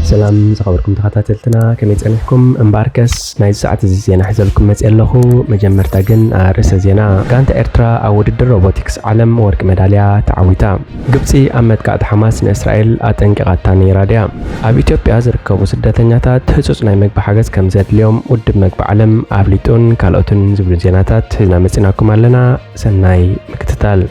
ሰላም ዝኸበርኩም ተኸታተልትና፣ ከመይ ጸኒሕኩም? እምበኣርከስ ናይዚ ሰዓት እዚ ዜና ሒዘልኩም መጽእ ኣለኹ። መጀመርታ ግን ኣርእስተ ዜና። ጋንታ ኤርትራ ኣብ ውድድር ሮቦቲክስ ዓለም ወርቂ መዳልያ ተዓዊታ። ግብጺ ኣብ መጥቃዕቲ ሓማስ ንእስራኤል ኣጠንቂቓታ ነይራ ድያ? ኣብ ኢትዮጵያ ዝርከቡ ስደተኛታት ህጹጽ ናይ መግቢ ሓገዝ ከም ዘድልዮም ውድብ መግቢ ዓለም ኣፍሊጡን ካልኦትን ዝብሉ ዜናታት ሒዝና መጺናኩም ኣለና። ሰናይ ምክትታል።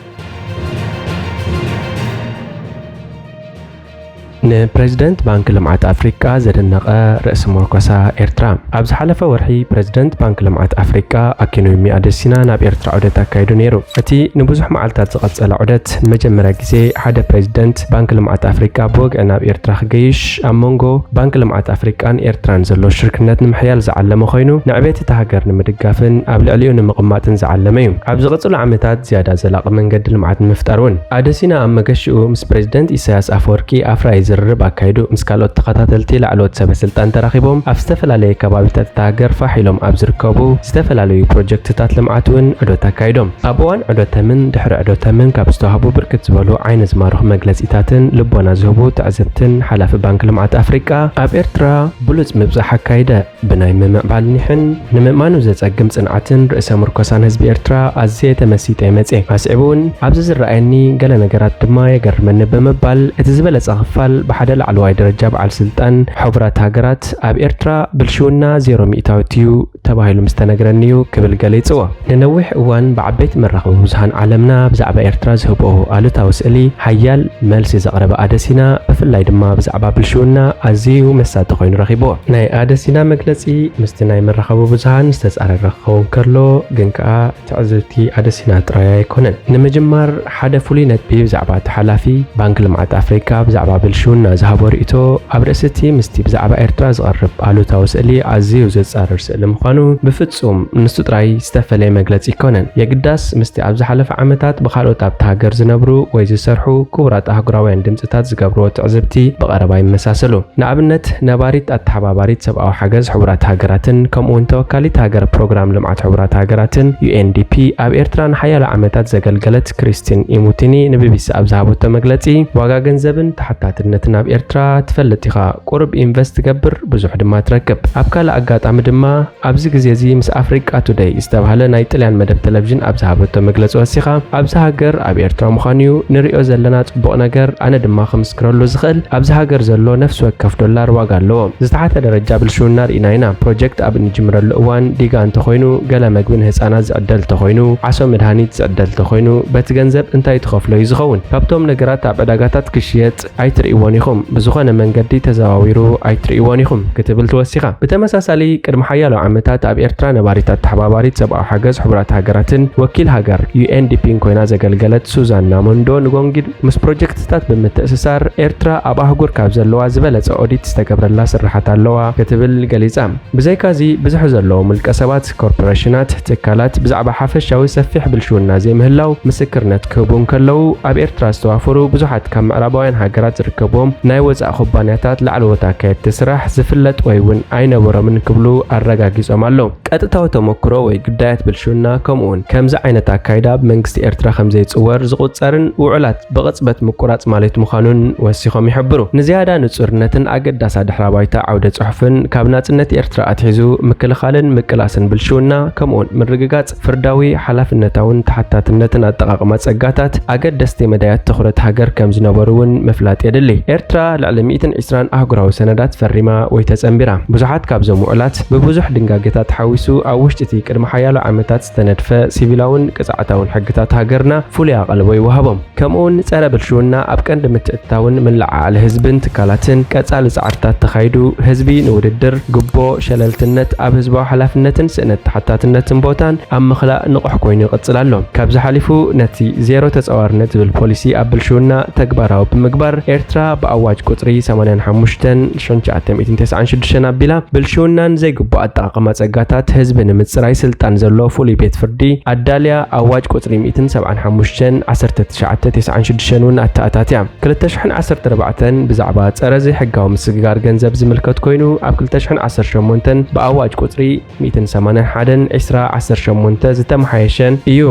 ንፕሬዝደንት ባንክ ልምዓት ኣፍሪቃ ዘደነቐ ርእሰ መርኮሳ ኤርትራ። ኣብ ዝሓለፈ ወርሒ ፕሬዝደንት ባንክ ልምዓት ኣፍሪቃ ኣኪኑሚ ኣደሲና ናብ ኤርትራ ዑደት ኣካይዱ ነይሩ። እቲ ንብዙሕ መዓልታት ዝቐጸለ ዑደት ንመጀመርያ ግዜ ሓደ ፕሬዝደንት ባንክ ልምዓት ኣፍሪቃ ብወግዒ ናብ ኤርትራ ክገይሽ ኣብ መንጎ ባንክ ልምዓት ኣፍሪቃን ኤርትራን ዘሎ ሽርክነት ንምሕያል ዝዓለመ ኮይኑ፣ ንዕቤት እታ ሃገር ንምድጋፍን ኣብ ልዕሊኡ ንምቕማጥን ዝዓለመ እዩ። ኣብ ዝቕጽሉ ዓመታት ዝያዳ ዘላቒ መንገዲ ልምዓት ንምፍጣር እውን። ኣደሲና ኣብ መገሽኡ ምስ ፕሬዝደንት ኢሳያስ ኣፈወርቂ ኣፍራዪ ዝርርብ ኣካይዱ። ምስ ካልኦት ተኸታተልቲ ላዕለዎት ሰበ ስልጣን ተራኺቦም ኣብ ዝተፈላለየ ከባቢታት እታ ሃገር ፋሕ ኢሎም ኣብ ዝርከቡ ዝተፈላለዩ ፕሮጀክትታት ልምዓት እውን ዑደት ኣካይዶም። ኣብ እዋን ዑደተምን ድሕሪ ዑደተምን ካብ ዝተዋህቡ ብርክት ዝበሉ ዓይኒ ዝማርኹ መግለጺታትን ልቦና ዝህቡ ትዕዝብትን ሓላፊ ባንክ ልምዓት ኣፍሪቃ ኣብ ኤርትራ ብሉጽ ምብጻሕ ኣካይደ። ብናይ ምምዕባል ኒሕን ንምእማኑ ዘጸግም ጽንዓትን ርእሰ ምርኮሳን ህዝቢ ኤርትራ ኣዝየ ተመሲጠ መጽየ። ኣስዒቡ እውን ኣብዚ ዝረኣየኒ ገለ ነገራት ድማ የገርመኒ ብምባል እቲ ዝበለጸ ክፋል ብሓደ ላዕለዋይ ደረጃ በዓል ስልጣን ሕቡራት ሃገራት ኣብ ኤርትራ ብልሽውና ዜሮ ሚእታዊት እዩ ተባሂሉ ምስ ተነግረኒ እዩ ክብል ገሊጽዎ። ንነዊሕ እዋን ብዓበይቲ መራኸቢ ብዙሃን ዓለምና ብዛዕባ ኤርትራ ዝህብኦ ኣሉታዊ ስእሊ ሓያል መልሲ ዘቕረበ ኣደሲና፣ ብፍላይ ድማ ብዛዕባ ብልሽውና ኣዝዩ መሳጢ ኮይኑ ረኺብዎ። ናይ ኣደሲና መግለጺ ምስቲ ናይ መራኸቢ ብዙሃን ዝተጻረረ ክኸውን ከሎ፣ ግን ከኣ ትዕዝብቲ ኣደሲና ጥራይ ኣይኮነን። ንምጅማር፣ ሓደ ፍሉይ ነጥቢ ብዛዕባ እቲ ሓላፊ ባንክ ልምዓት ኣፍሪቃ ብዛዕባ ብልሽውና ዝሃቦ ርእይቶ፣ ኣብ ርእሲ እቲ ምስቲ ብዛዕባ ኤርትራ ዝቐርብ ኣሉታዊ ስእሊ ኣዝዩ ዝጻረር ስእሊ ምዃኑ፣ ብፍጹም ንሱ ጥራይ ዝተፈለየ መግለጺ ኣይኮነን። የግዳስ፣ ምስቲ ኣብ ዝሓለፈ ዓመታት ብኻልኦት ኣብታ ሃገር ዝነብሩ ወይ ዝሰርሑ ክቡራት ኣህጉራውያን ድምጽታት ዝገብርዎ ትዕዝብቲ ብቐረባ ይመሳሰሉ። ንኣብነት፣ ነባሪት ኣተሓባባሪት ሰብኣዊ ሓገዝ ሕቡራት ሃገራትን ከምኡውን ተወካሊት ሃገር ፕሮግራም ልምዓት ሕቡራት ሃገራትን፣ ዩ ኤን ዲ ፒ፣ ኣብ ኤርትራ ንሓያሎ ዓመታት ዘገልገለት ክሪስቲን ኢሙቲኒ ንቢቢሲ ኣብ ዝሃበቶ መግለጺ፣ ዋጋ ገንዘብን ተሓታትነትን ኣብ ኤርትራ ትፈልጥ ኢኻ፣ ቁሩብ ኢንቨስት ትገብር፣ ብዙሕ ድማ ትረክብ። ኣብ ካልእ ኣጋጣሚ ድማ፣ ኣብዚ ግዜ እዚ ምስ ኣፍሪቃ ቱደይ ዝተባህለ ናይ ጥልያን መደብ ቴሌቪዥን ኣብ ዝሃበቶ መግለጺ ወሲኻ፣ ኣብዚ ሃገር ኣብ ኤርትራ ምዃኑ እዩ ንሪኦ ዘለና ጽቡቕ ነገር፣ ኣነ ድማ ክምስክረሉ ዝኽእል፣ ኣብዚ ሃገር ዘሎ ነፍሲ ወከፍ ዶላር ዋጋ ኣለዎ። ዝተሓተ ደረጃ ብልሽውና ርኢና ኢና። ፕሮጀክት ኣብ እንጅምረሉ እዋን ዲጋ እንተኾይኑ፣ ገለ መግቢ ንህጻናት ዝዕደል እንተኾይኑ፣ ዓሶ መድሃኒት ዝዕደል እንተኾይኑ፣ በቲ ገንዘብ እንታይ ትኸፍሎ እዩ ዝኸውን? ካብቶም ነገራት ኣብ ዕዳጋታት ክሽየጥ ኣይትርእይዎን ኢኹም። ብዝኾነ መንገዲ ተዘዋዊሩ ኣይትርእይዎን ኢኹም ክትብል ትወሲኻ። ብተመሳሳሊ፣ ቅድሚ ሓያሎ ዓመታት ኣብ ኤርትራ ነባሪት ኣተሓባባሪት ሰብኣዊ ሓገዝ ሕቡራት ሃገራትን ወኪል ሃገር ዩ ኤን ዲ ፒን ኮይና ዘገልገለት ሱዛን ናሞንዶ ንጎንጊድ ምስ ፕሮጀክትታት ብምትእስሳር ኤርትራ ኣብ ኣህጉር ካብ ዘለዋ ዝበለጸ ኦዲት ዝተገብረላ ስርሓት ኣለዋ ክትብል ገሊጻ። ብዘይካዚ፣ ብዝሒ ዘለዎም ውልቀ ሰባት፣ ኮርፖሬሽናት፣ ትካላት ብዛዕባ ሓፈሻዊ ሰፊሕ ብልሽውና ዘይምህላው ምስክርነት ክህቡ እንከለዉ፣ ኣብ ኤርትራ ዝተዋፈሩ ብዙሓት ካብ ምዕራባውያን ሃገራት ዝርከብዎም ናይ ወጻኢ ኩባንያታት ላዕለዎት ኣካየድቲ ስራሕ ዝፍለጥ ወይ እውን ኣይነበሮምን ክብሉ ኣረጋጊጾም ኣለዉ። ቀጥታዊ ተመክሮ ወይ ግዳያት ብልሽውና፣ ከምኡውን ከምዚ ዓይነት ኣካይዳ ብመንግስቲ ኤርትራ ከም ዘይጽወር ዝቑጸርን ውዑላት ብቕጽበት ምቁራጽ ማለት ምዃኑን ወሲኾም ይሕብሩ። ንዝያዳ ንጹርነትን ኣገዳሳ ድሕረ ባይታ ዓውደ ጽሑፍን ካብ ናጽነት ኤርትራ ኣትሒዙ ምክልኻልን ምቅላስን ብልሽውና ከምኡውን ምርግጋጽ ፍርዳዊ ሓላፍነታውን ተሓታትነትን ኣጠቓቕማ ጸጋታት ኣገደስቲ መዳያት ትኹረት ሃገር ከም ዝነበሩ እውን ምፍላጥ የድሊ። ኤርትራ ልዕሊ ሚእትን ዕስራን ኣህጉራዊ ሰነዳት ፈሪማ ወይ ተጸንቢራ። ብዙሓት ካብዞም ውዑላት ብብዙሕ ድንጋጌታት ሓዊሱ ኣብ ውሽጢ እቲ ቅድሚ ሓያሎ ዓመታት ዝተነድፈ ሲቪላውን ቅጽዓታውን ሕግታት ሃገርና ፍሉይ ኣቓልቦ ይወሃቦም። ከምኡውን ጸረ ብልሽውና ኣብ ቀንዲ ምትእትታውን ምልዕዓል ህዝብን ትካላትን ቀጻሊ ጻዕርታት ተኻይዱ፣ ህዝቢ ንውድድር፣ ግቦ፣ ሸለልትነት፣ ኣብ ህዝባዊ ሓላፍነትን ስእነት ተሓታትነትን ቦታን ኣብ ምኽላእ ንቑሕ ኮይኑ ይቕጽል ኣሎ። ካብዚ ሓሊፉ ነቲ ዜሮ ተጻዋርነት ዝብል ፖሊሲ ኣብ ብልሽውና ተግባራዊ ብምግባር ኤርትራ ብኣዋጅ ቁጽሪ ሰማንያን ሓሙሽተን ሽሕን ትሽዓተ ሚእትን ተስዓን ሽዱሽተን ኣቢላ ብልሽውናን ዘይግቡእ ኣጠቓቕማ ጸጋታት ህዝቢ ንምጽራይ ስልጣን ዘሎ ፍሉይ ቤት ፍርዲ ኣዳልያ ኣዋጅ ቁጽሪ ሚእትን ሰብዓን ሓሙሽተን ዓሰርተ ትሽዓተ ተስዓን ሽዱሽተን እውን ኣተኣታትያ። ክልተ ሽሕን ዓሰርተ ኣርባዕተን ብዛዕባ ጸረ ዘይሕጋዊ ምስግጋር ገንዘብ ዝምልከት ኮይኑ፣ ኣብ ክልተ ሽሕን ዓሰርተ ሸሞንተን ብኣዋጅ ቁጽሪ ሚእትን ሰማንያን ሓደን ዕስራ ዓሰርተ ሸሞንተ ዝተመሓየሸን እዩ።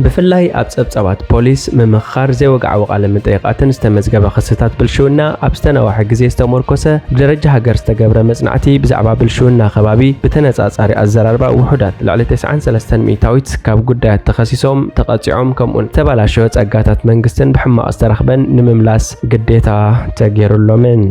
ብፍላይ ኣብ ጸብጻባት ፖሊስ፣ ምምኽኻር፣ ዘይወግዓዊ ቃለ መጠይቓትን ዝተመዝገበ ክስታት ብልሽውና ኣብ ዝተናውሐ ግዜ ዝተመርኮሰ ብደረጃ ሃገር ዝተገብረ መጽናዕቲ ብዛዕባ ብልሽውና ከባቢ ብተነጻጻሪ ኣዘራርባ ውሑዳት ልዕሊ ተስዓን ሰለስተን ሚእታዊት ካብ ጉዳያት ተኸሲሶም ተቐጺዖም ከምኡን ዝተባላሸወ ጸጋታት መንግስትን ብሕማቕ ዝተረኽበን ንምምላስ ግዴታ ተገይሩሎምን።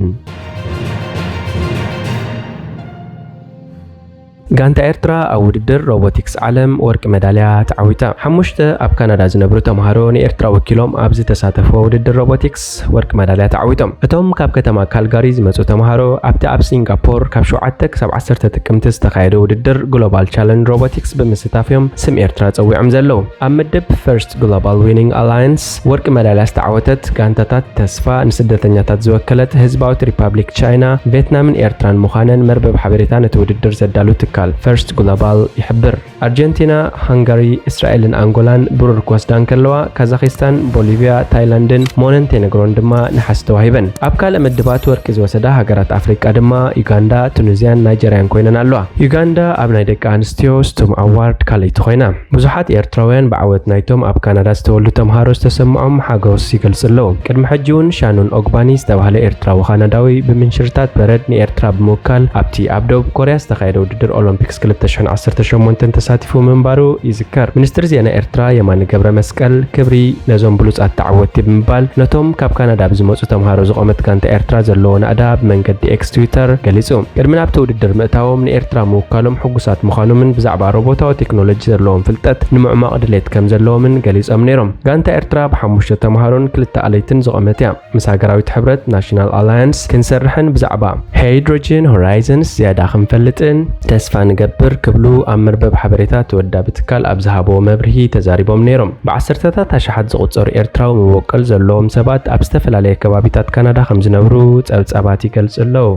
ጋንታ ኤርትራ ኣብ ውድድር ሮቦቲክስ ዓለም ወርቂ መዳልያ ተዓዊታ። ሓሙሽተ ኣብ ካናዳ ዝነብሩ ተምሃሮ ንኤርትራ ወኪሎም ኣብ ዝተሳተፍዎ ውድድር ሮቦቲክስ ወርቂ መዳልያ ተዓዊቶም። እቶም ካብ ከተማ ካልጋሪ ዝመጹ ተምሃሮ ኣብቲ ኣብ ሲንጋፖር ካብ ሸውዓተ ክሳብ ዓሰርተ ጥቅምቲ ዝተኻየደ ውድድር ግሎባል ቻለንጅ ሮቦቲክስ ብምስታፍ እዮም ስም ኤርትራ ጸዊዖም ዘለዉ። ኣብ ምድብ ፈርስት ግሎባል ዊኒንግ ኣላያንስ ወርቂ መዳልያ ዝተዓወተት ጋንታታት ተስፋ ንስደተኛታት ዝወከለት ህዝባዊት ሪፓብሊክ ቻይና፣ ቬትናምን ኤርትራን ምዃነን መርበብ ሓበሬታ ነቲ ውድድር ዘዳሉ ትካል ፈርስት ግሎባል ይሕብር። ኣርጀንቲና፣ ሃንጋሪ፣ እስራኤልን ኣንጎላን ብሩር ክወስዳ እንከለዋ፣ ካዛኺስታን፣ ቦሊቪያ፣ ታይላንድን ሞነንቴነግሮን ድማ ነሓስ ተዋሂበን። ኣብ ካልእ ምድባት ወርቂ ዝወሰዳ ሃገራት ኣፍሪቃ ድማ ዩጋንዳ፣ ቱኒዝያን ናይጀርያን ኮይነን ኣለዋ። ዩጋንዳ ኣብ ናይ ደቂ ኣንስትዮ ስቱም ኣዋርድ ካልኣይቲ ኮይና። ብዙሓት ኤርትራውያን ብዓወት ናይቶም ኣብ ካናዳ ዝተወልዱ ተምሃሮ ዝተሰምዖም ሓጎስ ይገልጹ ኣለዉ። ቅድሚ ሕጂ እውን ሻኖን ኦግባኒ ዝተባህለ ኤርትራዊ ካናዳዊ ብምንሽርታት በረድ ንኤርትራ ብምውካል ኣብቲ ኣብ ደቡብ ኮርያ ዝተኻየደ ውድድር ኦሎምፒክስ ክልተ ሽሕን ዓሰርተ ሸሞንተን ተሳቲፉ ምንባሩ ይዝከር። ሚኒስትር ዜና ኤርትራ የማነ ገብረ መስቀል ክብሪ ነዞም ብሉጻት ተዓወትቲ ብምባል ነቶም ካብ ካናዳ ብዝመጹ ተምሃሮ ዝቖመት ጋንታ ኤርትራ ዘለዎ ናእዳ ብመንገዲ ኤክስ ትዊተር ገሊጹ። ቅድሚ ናብቲ ውድድር ምእታዎም ንኤርትራ ምውካሎም ሕጉሳት ምዃኖምን ብዛዕባ ሮቦታዊ ቴክኖሎጂ ዘለዎም ፍልጠት ንምዕማቕ ድሌት ከም ዘለዎምን ገሊጾም ነይሮም። ጋንታ ኤርትራ ብሓሙሽተ ተምሃሮን ክልተ ኣለይትን ዝቖመት እያ። ምስ ሃገራዊት ሕብረት ናሽናል ኣላያንስ ክንሰርሕን ብዛዕባ ሃይድሮጅን ሆራይዘንስ ዝያዳ ክንፈልጥን ተስፋ ንገብር ክብሉ ኣብ መርበብ ሓበሬታ ተወዳቢ ትካል ኣብ ዝሃብዎ መብርሂ ተዛሪቦም ነይሮም። ብዓሰርተታት ኣሽሓት ዝቑጸሩ ኤርትራዊ መበቆል ዘለዎም ሰባት ኣብ ዝተፈላለየ ከባቢታት ካናዳ ከም ዝነብሩ ጸብጻባት ይገልጹ ኣለዉ።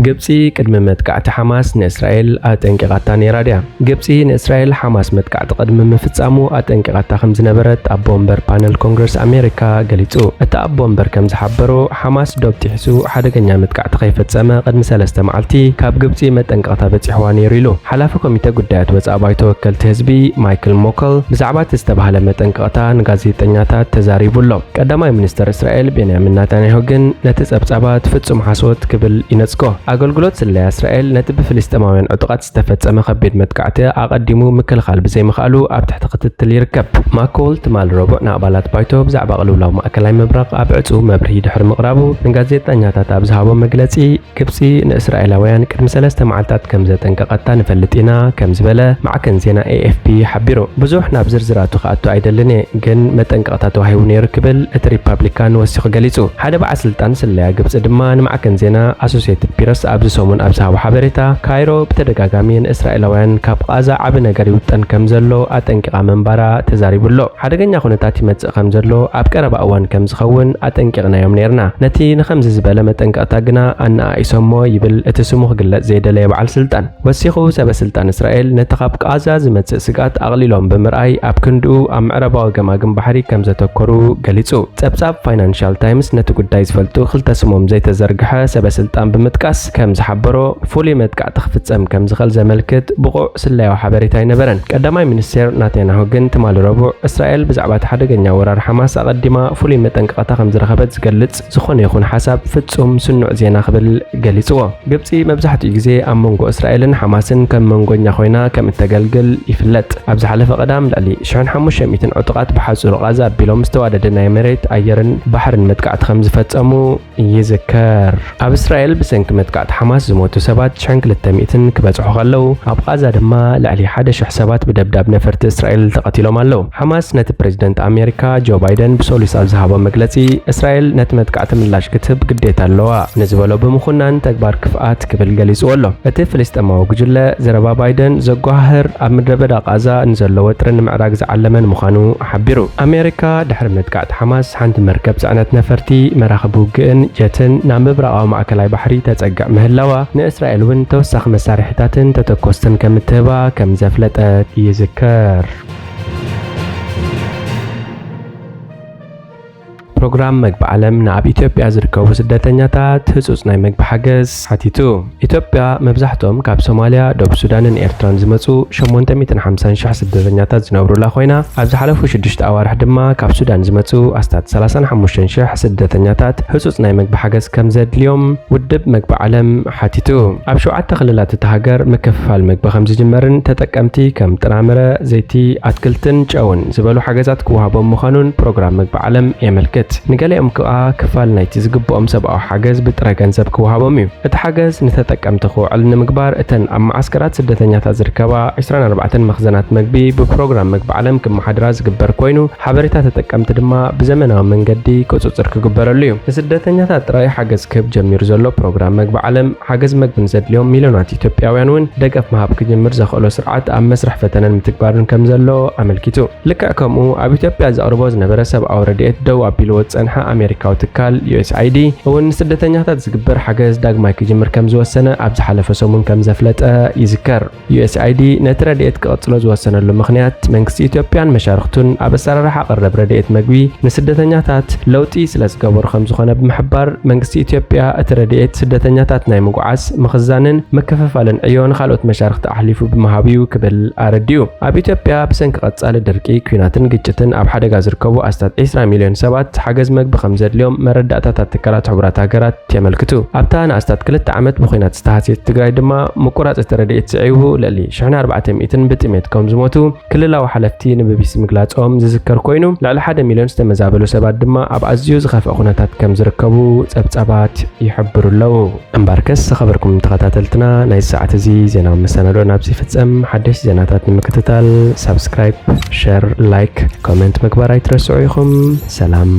ግብጺ ቅድሚ መጥቃዕቲ ሓማስ ንእስራኤል ኣጠንቂቓታ ነይራ ድያ? ግብጺ ንእስራኤል ሓማስ መጥቃዕቲ ቅድሚ ምፍጻሙ ኣጠንቂቓታ ከም ዝነበረት ኣቦ ወንበር ፓነል ኮንግረስ ኣሜሪካ ገሊጹ። እቲ ኣቦ ወንበር ከም ዝሓበሮ፣ ሓማስ ዶብ ጥሒሱ ሓደገኛ መጥቃዕቲ ከይፈጸመ ቅድሚ ሰለስተ መዓልቲ ካብ ግብጺ መጠንቀቕታ በጺሕዋ ነይሩ ኢሉ። ሓላፊ ኮሚተ ጉዳያት ወጻኢ ባይቶ ወከልቲ ህዝቢ ማይክል ሞከል ብዛዕባ እቲ ዝተባህለ መጠንቀቕታ ንጋዜጠኛታት ተዛሪቡ ኣሎ። ቀዳማይ ሚኒስተር እስራኤል ቤንያሚን ናታንያሁ ግን ነቲ ጸብጻባት ፍጹም ሓሶት ክብል ይነጽጎ። ኣገልግሎት ስለያ እስራኤል ነቲ ብፍልስጤማውያን ዕጡቓት ዝተፈጸመ ከቢድ መጥቃዕቲ ኣቐዲሙ ምክልኻል ብዘይምኽኣሉ ኣብ ትሕቲ ክትትል ይርከብ። ማኮል ትማሊ ረቡዕ ንኣባላት ባይቶ ብዛዕባ ቅልውላው ማእከላይ ምብራቕ ኣብ ዕጹው መብርሂ ድሕሪ ምቕራቡ ንጋዜጠኛታት ኣብ ዝሃቦ መግለጺ፣ ግብጺ ንእስራኤላውያን ቅድሚ ሰለስተ መዓልታት ከም ዘጠንቀቐታ ንፈልጥ ኢና ከም ዝበለ ማዕከን ዜና ኤ ኤፍ ፒ ሓቢሩ። ብዙሕ ናብ ዝርዝራቱ ክኣቱ ኣይደልን እየ፣ ግን መጠንቀቕታ ተዋሂቡ ነይሩ ክብል እቲ ሪፓብሊካን ወሲኹ ገሊጹ። ሓደ በዓል ስልጣን ስለያ ግብጺ ድማ ንማዕከን ዜና ኣሶሲየትድ ፕረስ ኣብዚ ሰሙን ኣብ ዝሃቦ ሓበሬታ፣ ካይሮ ብተደጋጋሚ ንእስራኤላውያን ካብ ቓዛ ዓቢ ነገር ይውጠን ከም ዘሎ ኣጠንቂቓ ምንባራ ተዛሪቡ ኣሎ። ሓደገኛ ኩነታት ይመጽእ ከም ዘሎ ኣብ ቀረባ እዋን ከም ዝኸውን ኣጠንቂቕናዮም ነይርና። ነቲ ንኸምዚ ዝበለ መጠንቀቕታ ግና ኣነኣኢሶሞ ይብል እቲ ስሙ ክግለጽ ዘይደለየ በዓል ስልጣን። ወሲኹ፣ ሰበ ስልጣን እስራኤል ነቲ ካብ ቃዛ ዝመጽእ ስግኣት ኣቕሊሎም ብምርኣይ ኣብ ክንድኡ ኣብ ምዕራባዊ ገማግም ባሕሪ ከም ዘተኮሩ ገሊጹ። ጸብጻብ ፋይናንሻል ታይምስ ነቲ ጉዳይ ዝፈልጡ ክልተ ስሞም ዘይተዘርግሐ ሰበ ስልጣን ብምጥቃስ ከም ዝሓበሮ፣ ፍሉይ መጥቃዕቲ ክፍጸም ከም ዝኽእል ዘመልክት ብቑዕ ስለያዊ ሓበሬታ ኣይነበረን። ቀዳማይ ሚኒስቴር ናታንያሁ ግን ትማሊ ረቡዕ እስራኤል ብዛዕባ እቲ ሓደገኛ ወራር ሓማስ ኣቐዲማ ፍሉይ መጠንቀቕታ ከም ዝረኸበት ዝገልጽ ዝኾነ ይኹን ሓሳብ ፍጹም ስኑዕ ዜና ክብል ገሊጽዎ። ግብጺ መብዛሕትኡ ግዜ ኣብ መንጎ እስራኤልን ሓማስን ከም መንጎኛ ኮይና ከም እተገልግል ይፍለጥ። ኣብ ዝሓለፈ ቀዳም ልዕሊ ሽሕን ሓሙሽተ ሚእትን ዕጡቓት ብሓጹር ቓዛ ኣቢሎም ዝተዋደደ ናይ መሬት፣ ኣየርን ባሕርን መጥቃዕቲ ከም ዝፈጸሙ ይዝከር። ኣብ እስራኤል ብሰንኪ መጥቃዕቲ መጥቃዕቲ ሓማስ ዝሞቱ ሰባት ሽሕን ክልተ ሚእትን ክበጽሑ ከለዉ፣ ኣብ ቓዛ ድማ ልዕሊ ሓደ ሽሕ ሰባት ብደብዳብ ነፈርቲ እስራኤል ተቐቲሎም ኣለዉ። ሓማስ ነቲ ፕሬዚደንት ኣሜሪካ ጆ ባይደን ብሰሉስ ኣብ ዝሃቦ መግለጺ፣ እስራኤል ነቲ መጥቃዕቲ ምላሽ ክትህብ ግዴታ ኣለዋ ንዝበሎ ብምኹናን ተግባር ክፍኣት ክብል ገሊጽዎ ኣሎ። እቲ ፍልስጤማዊ ጉጅለ ዘረባ ባይደን ዘጓሃህር ኣብ ምድረ በዳ ቓዛ ንዘሎ ወጥሪ ንምዕራግ ዝዓለመን ምዃኑ ሓቢሩ። ኣሜሪካ ድሕሪ መጥቃዕቲ ሓማስ ሓንቲ መርከብ ጽዕነት ነፈርቲ፣ መራኽብ ውግእን ጀትን ናብ ምብራቓዊ ማእከላይ ባሕሪ ተጸግዕ ምህላዋ፣ ንእስራኤል እውን ተወሳኺ መሳርሒታትን ተተኮስትን ከም እትህባ ከም ዘፍለጠት ይዝከር። ፕሮግራም መግቢ ዓለም ንኣብ ኢትዮጵያ ዝርከቡ ስደተኛታት ህጹጽ ናይ መግቢ ሓገዝ ሓቲቱ። ኢትዮጵያ መብዛሕትኦም ካብ ሶማልያ፣ ደቡብ ሱዳንን ኤርትራን ዝመጹ ሸሞንተ ሚእትን ሓምሳን ሽሕ ስደተኛታት ዝነብሩላ ኮይና፣ ኣብ ዝሓለፉ ሽዱሽተ ኣዋርሕ ድማ ካብ ሱዳን ዝመጹ ኣስታት ሰላሳን ሓሙሽተን ሽሕ ስደተኛታት ህጹጽ ናይ መግቢ ሓገዝ ከም ዘድልዮም ውድብ መግቢ ዓለም ሓቲቱ። ኣብ ሸውዓተ ክልላት እታ ሃገር ምክፍፋል መግቢ ከም ዝጅመርን ተጠቀምቲ ከም ጥራምረ፣ ዘይቲ፣ ኣትክልትን ጨውን ዝበሉ ሓገዛት ክወሃቦም ምዃኑን ፕሮግራም መግቢ ዓለም የመልክት። ንገሊኦም ከኣ ክፋል ናይቲ ዝግብኦም ሰብኣዊ ሓገዝ ብጥረ ገንዘብ ክወሃቦም እዩ። እቲ ሓገዝ ንተጠቀምቲ ክውዕል ንምግባር እተን ኣብ መዓስከራት ስደተኛታት ዝርከባ ዕስራን ኣርባዕተን መኽዘናት መግቢ ብፕሮግራም መግቢ ዓለም ክመሓድራ ዝግበር ኮይኑ፣ ሓበሬታ ተጠቀምቲ ድማ ብዘመናዊ መንገዲ ቁጽጽር ክግበረሉ እዩ። ንስደተኛታት ጥራይ ሓገዝ ክህብ ጀሚሩ ዘሎ ፕሮግራም መግቢ ዓለም፣ ሓገዝ መግቢ ንዘድልዮም ሚልዮናት ኢትዮጵያውያን እውን ደገፍ ምሃብ ክጅምር ዘኽእሎ ስርዓት ኣብ መስርሕ ፈተነን ምትግባርን ከም ዘሎ ኣመልኪቱ። ልክዕ ከምኡ ኣብ ኢትዮጵያ ዘቕርቦ ዝነበረ ሰብኣዊ ረድኤት ደው ኣቢልዎ ዝጸንሐ ኣሜሪካዊ ትካል ዩ ኤስ ኣይ ዲ እውን ንስደተኛታት ዝግበር ሓገዝ ዳግማይ ክጅምር ከም ዝወሰነ ኣብ ዝሓለፈ ሰሙን ከም ዘፍለጠ ይዝከር። ዩ ኤስ ኣይ ዲ ነቲ ረድኤት ክቐጽሎ ዝወሰነሉ ምኽንያት መንግስቲ ኢትዮጵያን መሻርኽቱን ኣብ ኣሰራርሓ ቀረብ ረድኤት መግቢ ንስደተኛታት ለውጢ ስለ ዝገበሩ ከም ዝኾነ ብምሕባር፣ መንግስቲ ኢትዮጵያ እቲ ረድኤት ስደተኛታት ናይ ምጉዓዝ፣ ምኽዛንን ምክፍፋልን ዕዮ ንኻልኦት መሻርኽቲ ኣሕሊፉ ብምሃብ እዩ ክብል ኣረዲኡ። ኣብ ኢትዮጵያ ብሰንኪ ቀጻሊ ድርቂ፣ ኲናትን ግጭትን ኣብ ሓደጋ ዝርከቡ ኣስታት ዕስራ ሚልዮን ሰባት ሓገዝ መግቢ ከም ዘድልዮም መረዳእታታት ትካላት ሕቡራት ሃገራት የመልክቱ። ኣብታ ንኣስታት ክልተ ዓመት ብኲናት ዝተሃስየት ትግራይ ድማ ምቁራጽ እቲ ረድኤት ስዒቡ ልዕሊ ሽሕን ኣርባዕተ ሚእትን ብጥሜት ከም ዝሞቱ ክልላዊ ሓለፍቲ ንቢቢሲ ምግላጾም ዝዝከር ኮይኑ፣ ልዕሊ ሓደ ሚልዮን ዝተመዛበሉ ሰባት ድማ ኣብ ኣዝዩ ዝኸፍአ ኩነታት ከም ዝርከቡ ጸብጻባት ይሕብሩ ኣለዉ። እምበርከስ ዝኸበርኩም ተኸታተልትና፣ ናይ ሰዓት እዚ ዜናዊ መሰናዶ ናብዚ ይፍጸም። ሓደሽ ዜናታት ንምክትታል ሳብስክራይብ፣ ሸር፣ ላይክ፣ ኮመንት ምግባር ኣይትረስዑ ኢኹም። ሰላም።